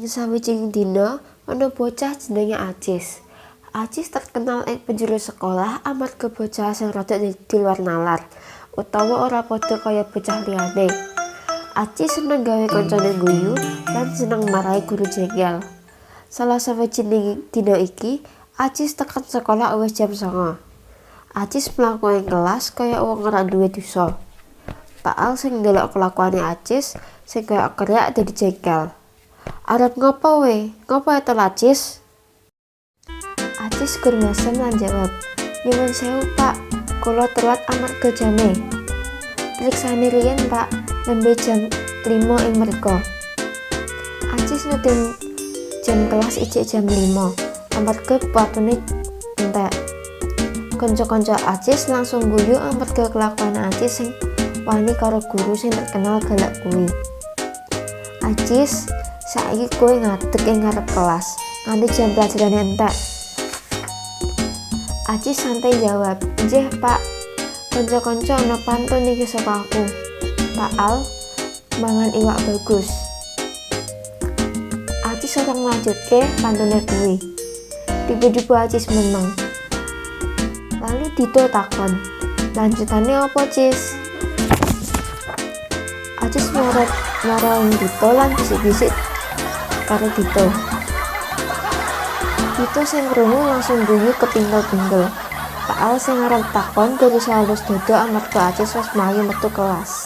Ing sawijining dina ana bocah jenenge Acis. Acis terkenal ing penjuru sekolah amarga bocah sing rada di luar nalar utawa ora padha kaya bocah liyane. Acis seneng gawe kancane ngguyu lan seneng marai guru jengkel. Salah sawijining dina iki, Acis tekan sekolah wis jam 09.00. Acis mlaku ing kelas kaya wong ora duwe dosa. Pak Al sing ndelok kelakuane Acis sing kaya kreak dadi jengkel. "Arep ngopo we? Ngopo telat, Cis?" Acis gur mesem lan jawab, "Nyuwun sewu, Pak, kula telat amarga jame." "Priksane riyen, Pak, nembe jam 5 ing mriko." Acis nuding jam kelas ijik jam 5, amarga waktune entek. Kanca-kanca Acis langsung ngguyu amarga kelakuan Acis sing wani karo guru sing terkenal galak kuwi. "Acis, saiki kowe ngadeg ing ngarep kelas nganti jam pelajarane entek." Acis santai jawab, "Nggih, Pak." "Kanca-kanca, ana pantun iki saka aku. Pak Al mangan iwak bagus." Acis ora nglanjutke pantune kuwi. Tiba-tiba Acis meneng. Lalu Dito takon, "Lanjutane apa, Cis?" Acis moro moro ing Dito lan bisik-bisik karo Dito. Dito sing krungu langsung guyu kepingkel-pingkel. Pak Al sing arep takon gur iso elus dada amarga Acis wis mlayu metu kelas.